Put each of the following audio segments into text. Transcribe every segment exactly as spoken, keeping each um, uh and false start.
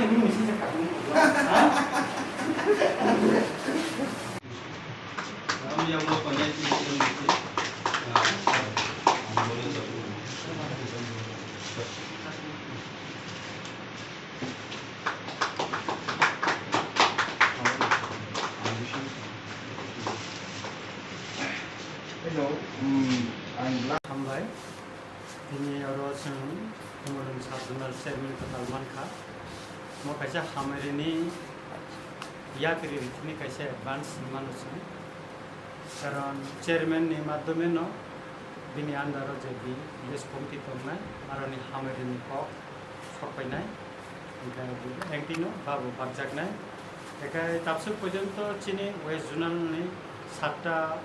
Hello, um, I'm Hambai. Tini oro chwng Khumulwng Sub Zonal Chairman kwtal mankha. Mo kaisa hamari ni yakri rithini kaisa advance mano chwng. Karon chairman ni madhyome no bini under o je bi village committee tongnai, aroni hamari ni kok sok painai. Hingkhe engti no babu bakjaknai. Hingkhe tabswk porjonto chini West Zonal ni satta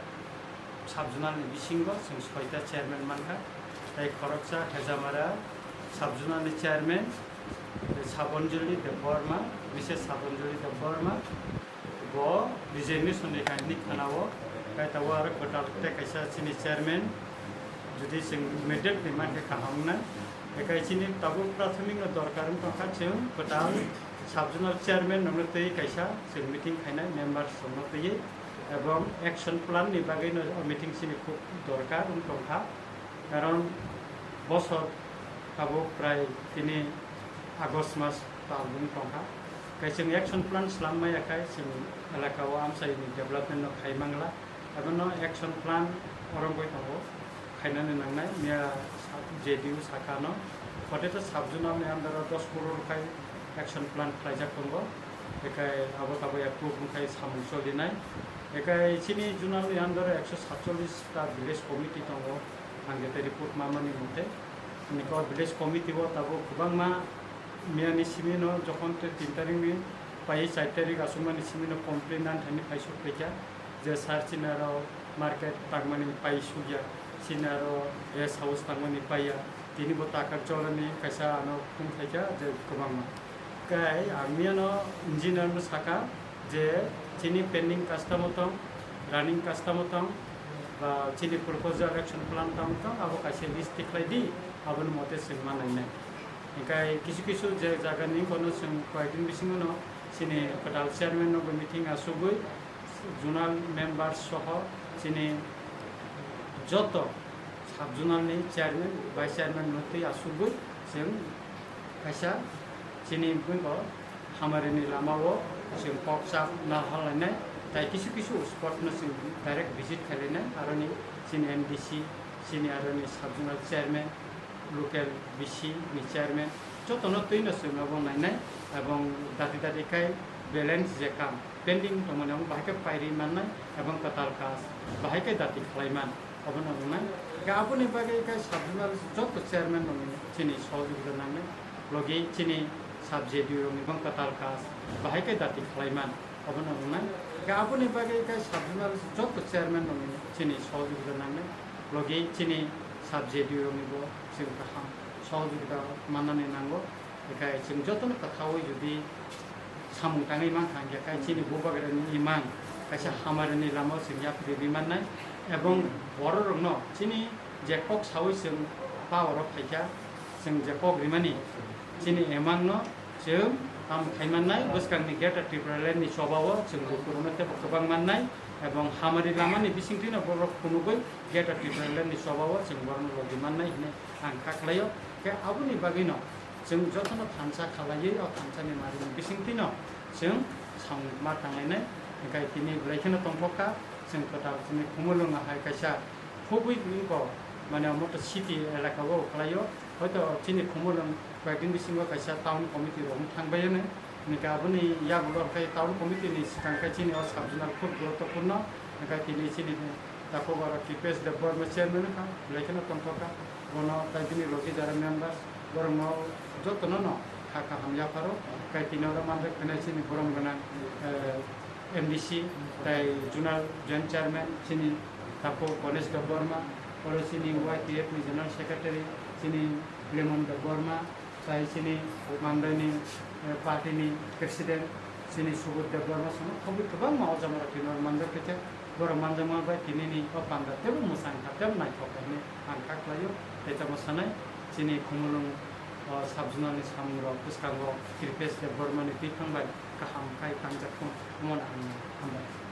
sub zonal ni bisingo chwng soita chairman mankha, tei khoroksa Hejamara sub zonal ni chairman, tei Sabonjoli Debbarma, Missus Sabonjoli Debbarma, bo resignation ni kainwi khwnao, tei tabuk aro kwtal tei kaisa chini chairman, jodi chwng mandate ni mankhe kaham wngnai, tei chini tabuk prathomik no dorkar wng tongkha, chwng kwtal sub zonal chairman rokno twi kaisa chwng meeting khainai, members rokno twiwi. Ebong action plan ni bagwi no o meeting chini khub dorkar wng tongkha, karon bosor tabuk prai tini August mas tal wng tongkha, kai chwng action plan swlam maya khai chwng elaka o amchai ni development no khai mangla, abono action plan orongwi tongo. Khainani nangnai, miya J D U sakha no, hote to sub zonal ni under o dos crore khai action plan khlaijak tongo, ekai abo tabuk approve wngkhai samung cholinai, ekai chini zonal ni under o ekso satchollis ta village committee tongo, ang jete report mamani mote, niko village committee o tabuk kwbangma miya ni simi no jokhon te tin tarik ni pai char tarik aswk mani simi no complain nang thani paisuk phaikha. Je sir chini aro market tangmani pai sugya, chini aro rest house tangmani paiya, tini bo takar cholani kaisa ano phung khaikha je kwbangma. Kai ang miyano engineer no saka je chini pending custom tong, running custom tong, ba chini proposal action plan tong tong, abo kaisa list tikhlai di, aboni mote chwng ma nainai. Hingkai kisu kisu je jaga ni bono chwng koyekdin bisingo no chini kwtal chairman no bo meeting asugwi, zonal member soho chini joto sub zonal ni chairman, vice chairman no twi asugwi chwng kaisa chini bwkha hamari ni lama o chwng kok chap nahal lainai, tai kisu kisu spot no chwng direct visit khai lainai, aroni chini M D C, chini aroni sub zonal chairman, local B C ni chairman, jotono twino chwng abo nainai, ebong dati dati khai balance je kam pending tongmani abo bahai khe pairi mannai, ebong kwtal kas bahai khe dati khlai man, obono wngnai. Khe aboni bagwi khe sub zonal joto chairman rokni chini sohojogita nangnai, logi chini sub J D U rokni bong kwtal kas bahai khe dati khlai man. Obono wngnai. Khe aboni bagwi khe sub zonal joto chairman rokni chini sohojogita nangnai. Logi chini sub J D U roknibo chwng kaham sohojogita mannani nango. Ekhai chwng jotono kwthaui jodi samung tangwi mankha, hwnkhe khai chini bubagrani imang kaisa hamarini lamao chwng yapri rwi mannai. Ebong bororokno chini je kok saui chwng power o phaikha, chwng je kok rimani chini imangno chwng tamo khai mannai, bwskangni Greater Tipraland ni chobao chwng lukurokno teibo kwbang mannai, ebong hamari lamani bisingtwino borok phunugwi Greater Tipraland ni chobao chwng borokno logi mannai hinwi ang kha khlaio. Khe aboni bagwino chwng jotono thansa khalaiwi o thansani marini bisingtwino chwng samung ma tanglainai. Hwnkhe tini belai kheno tongthok kha, chwng kwtal chini Khumulwngo hai kaisa khubui wngkha, mane, omo to city elaka o khlaio. Hoito chini Khumulwng koyekdin bisingo kaisa town committee rok wng thangbai hwnwi. Hwnkhe aboni yagulo khe town committee ni swkang khe chini o sub zonal khub guruttopurno. Hwnkhe tini chini takhuk oro Tipesh Debbarma chairman wngkha, belai kheno tongthok kha. Bono tai bini logi jara members, borokno jotono no kha kaham yapharo. Hwnkhe tini oro manjak khenai chini borom gwnang, eh, M D C, tai Zonal Joint Chairman chini takhuk Ganesh Debbarma, oro chini Y T F ni General Secretary chini Lemon Debbarma, tai chini Mandai ni, eh, party ni President chini Subodh Debbarma, sono khobwi kwbangma o jaga rok tini oro manjak khe, borok manjakma bai tini ni o panda teibo mwchang kha, teibo naithok kha hinwi ang kha khlaio. Tei tamo sanai chini Khumulwng O sabjwnani samungrok bwskango Kripesh Debbarmani twiphang bai kaham khai tangjakthung, omono ang hambai.